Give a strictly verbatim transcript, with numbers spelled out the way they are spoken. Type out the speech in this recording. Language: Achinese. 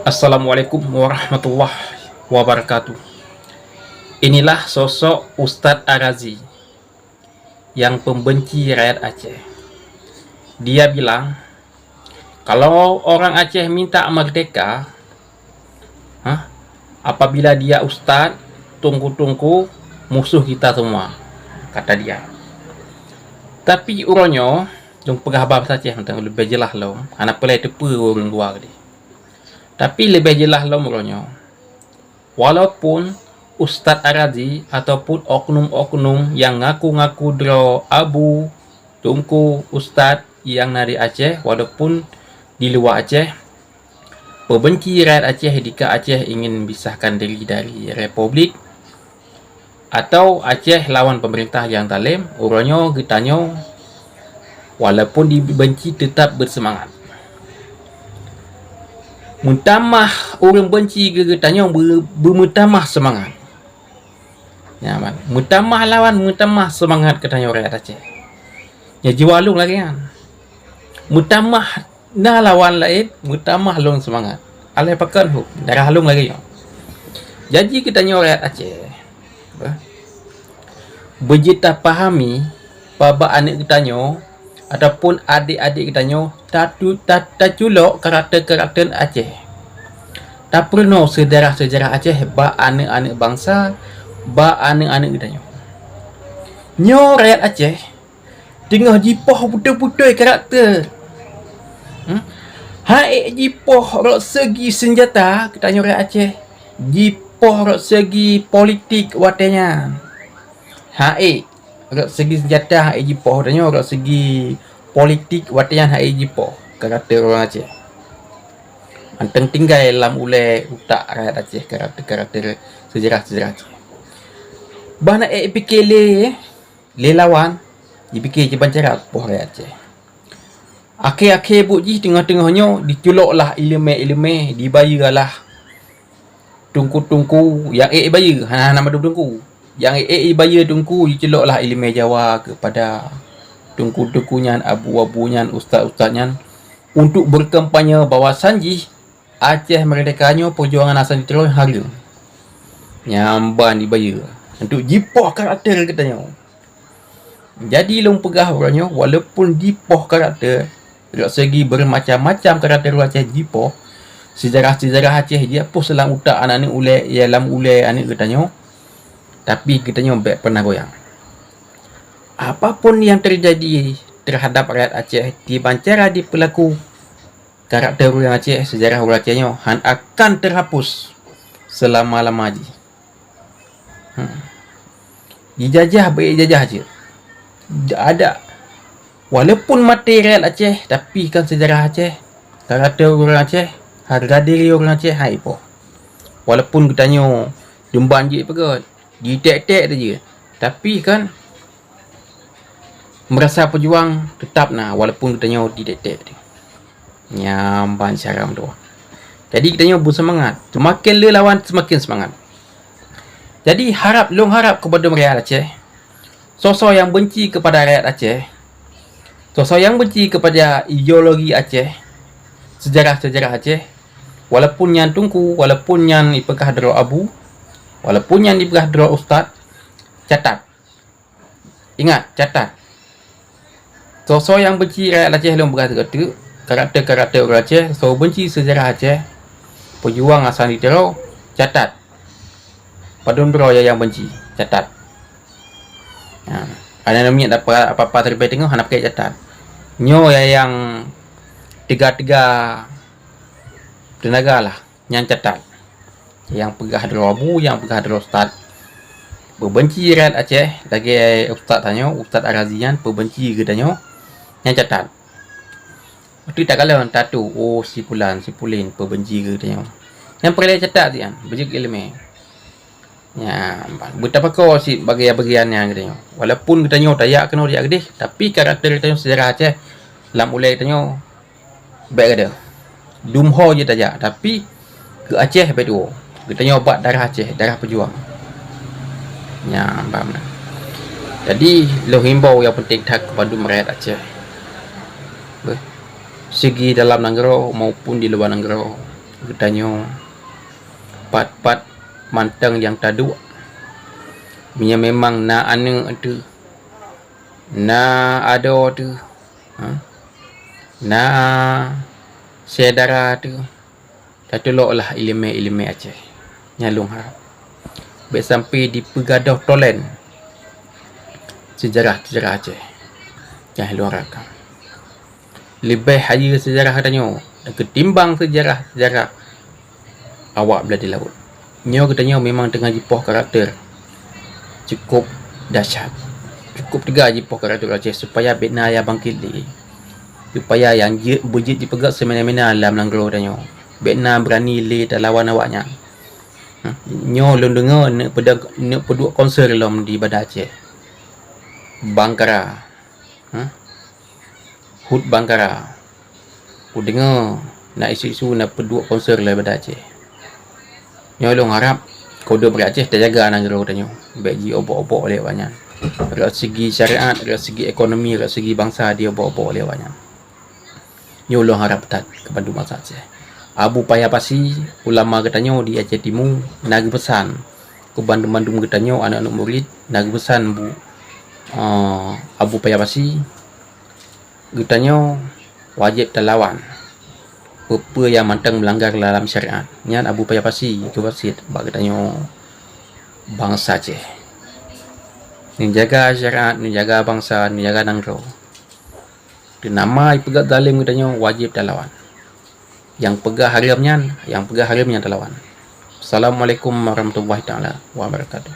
Assalamualaikum warahmatullahi wabarakatuh. Inilah sosok Ustadz Ar-Razi yang pembenci rakyat Aceh. Dia bilang, kalau orang Aceh minta merdeka, ha, apabila dia ustadz, tungku-tungku, musuh kita semua, kata dia. Tapi uroe nyoe, lôn peugah bahasa Aceh mantong leubeh jeulaih lom, hana peulai teupeue ureuëng luwa keudeh. Tapi leubeh jeulaih lom uroe nyoe, walaupun Ustadz Ar-Razi ataupun oknum-oknum nyang ngaku-ngaku droe abu, tungku, ustadz nyang na di Aceh, walaupun di luwa Aceh, peubenci rakyat Aceh dika Aceh ingin misahkan diri dari republik atau Aceh lawan pemerintah nyang zalem, uroe nyoe geutanyoe walaupun dibenci tetap beuseumangat. Meutamah ureuëng benci keu geutanyoe beu-, beumeutamah seumangat. Nyan ban, meutamah lawan meutamah seumangat geutanyoe rakyat Aceh. Nyan jiwoe lôn lagée nyan. Meutamah na lawan laén, meutamah lôn seumangat. Alah pakon hu, darah lôn lagée nyoe. Janji geutanyoe rakyat Aceh, bah, beujeuet tapahami bak aneuëk geutanyoe ataupun adék-adék geutanyoe tatu-, ta-, taculok karakter-karakter Aceh. Tapeurunoe seujarah-seujarah Aceh bak aneuëk-aneuëk bansa, bak aneuëk-aneuëk geutanyoe. Nyoe rakyat Aceh teungoh jipoh beutôi-beutôi karakter. Hmm? Hana ék jipoh rot segi seunjata geutanyoe rakyat Aceh, jipoh rot segi politik watée nyan. Hana ék rot segi seunjata hana ék jipoh, tanyoe rot segi politik watée nyan hana ék jipoh karakter ureuëng Aceh. Mantong tinggai lam ulée utak rakyat Aceh karakter-karakter seujarah-seujarah Aceh. Bah hana ék pike lé, lé lawan, jipike kiban cara poh rakyat Aceh. Akhé-akhé buet jih teungoh-teungoh nyoe diculoklah iéleumé-iéleumé, dibayeue lah tungku-tungku nyang ék bayeue, hana, hana mandum tungku. Nyang ék bayeue tungku jiculoklah iéleumé Jawa keupada tungku-tungku nyan, abu-abu nyan, ustaz-ustaz nyan untuk berkampanye bahwasan jih Aceh meurdeka nyoe peujuangan Hasan di Tiro hareuem. Nyan ban dibayeue untuk jipoh karakter geutanyoe. Jadi lôn peugah uroe nyoe, walaupun jipoh karakter, dari segi bermacam-macam karakter ureuëng Aceh jipoh, seujarah-seujarah Aceh jihapus lam utak aneuëk-aneuëk ulée, ya, lam ulée aneuëk geutanyoe, tapi geutanyoe bék pernah goyang. Apapun yang terjadi terhadap rakyat Aceh, kiban cara dipeulaku karakter ureuëng Aceh, seujarah ureuëng Aceh nyoe hana akan terhapus seulama-lama jih. Hmm. Jijajah, beu jijajah cit. Ada. Walaupun maté rakyat Aceh, tapi kan seujarah Aceh, karakter ureuëng Aceh, hareuga diri ureuëng Aceh hana jipoh. Walaupun geutanyoe dumban jih peugét, jiték-ték saja, tapi kan meurasa peujuang teutap na walaupun geutanyoe diték-ték. Nyan ban cara meutuah. Jadi geutanyoe beuseumangat, seumaken le lawan seumaken seumangat. Jadi harab, lôn harab keu bandum rakyat Aceh, soe-soe nyang benci keupada rakyat Aceh, soe-soe nyang benci keupada ideologi Aceh, seujarah-seujarah Aceh, walaupun nyan tungku, walaupun nyan ipeugah droe abu, walaupun nyan ipeugah droe ustaz, catat. Ingat, catat. Soe-soe nyang benci rakyat Aceh lôn peugah teuk-teuk, karakter-karakter ureuëng Aceh, soe benci seujarah Aceh, peujuang Hasan di Tiro, catat. Padum droe nyang benci, catat. Ha, hana miet apa-apa teuleubeh teungoh hana pakai catat. Nyoe nyang teuga-teuga teunaga lah. Nyan catat. Nyang peugah droe abu, nyang peugah droe ustaz. Peubenci rakyat Aceh lagée ustaz tanyoe, Ustaz Ar-Razi nyan peubenci geutanyoe. Nyan catat. Beutôi takalon tatu, oh si pulan, si pulin peubenci geutanyoe. Nyan peureulée catat sian, beujeuet iéleumé. Nyan, beutapako cit bagian-bagian nyan geutanyoe. Walaupun geutanyoe tajak keunoe tajak keudeh, tapi karakter geutanyoe seujarah Aceh lam ulée geutanyoe bék gadôh. Dum ho jeuet tajak, tapi keu Aceh bék tuwoe. Geutanyoe bak darah Aceh, darah peujuang. Nyan, paham dah? Jadi, lôn himbau nyang penting that keu bandum rakyat Aceh. Beuh, segi dalam nanggroe maupun di luwa nanggroe. geutanyoe, pat-pat mantong nyang taduek. Meunyoe memang na aneuëk teuh, na adoe teuh, ha? Na syedara teuh, tatuloklah iéleumé-iéleumé Aceh. Nyan lôn harab. Bék sampai dipeugadôh tolen seujarah-seujarah Aceh. Nyan lôn harab. Leubeh hayeue seujarah tanyoe keutimbang seujarah-seujarah awak blah di laôt. Nyoe geutanyoe memang teungoh jipoh karakter cukôp dahsyat. Cukôp teuga jipoh karakter Aceh supaya bék na nyang bangkét lé. Supaya nyang jeuet beujeuet jipeugét seumena-mena lam nanggroe tanyoe. Bék na beurani lé talawan awaknyan. Hmm. Nyoe lôn deungoe neuk peudong, neuk peuduek konser lom di Banda Aceh. Bangkara. Hmm. Hut Bangkara. Kudeungoe na isu-isu na peuduek konser lé Banda Aceh. Nyoe lôn harab keudeue bri Aceh tajaga nanggroe tanyoe. Bék jiobok-obok lé awaknyan. Rot segi syariat, rot segi ekonomi, rot segi bansa diobok-obok lé awaknyan. Nyoe lôn harab that keu bandum bansa Aceh. Abu Paya Pasi, ulama geutanyoe di Aceh Timu, na geupeusan keu bandum-bandum geutanyoe aneuëk-aneuëk murit, na geupeusan bu, eh, Abu Paya Pasi, geutanyoe wajéb talawan peue-peue nyang mantong meulanggar lam syariat. Nyan Abu Paya Pasi geuwasiet bak geutanyoe bansa Aceh. Neujaga syariat, neujaga bansa, neujaga nanggroe. Teunama ipeugét zalém geutanyoe wajéb talawan. Nyang peugah hareuem nyan, nyang peugah hareuem nyan talawan. Assalamualaikum warahmatullahi taala wabarakatuh.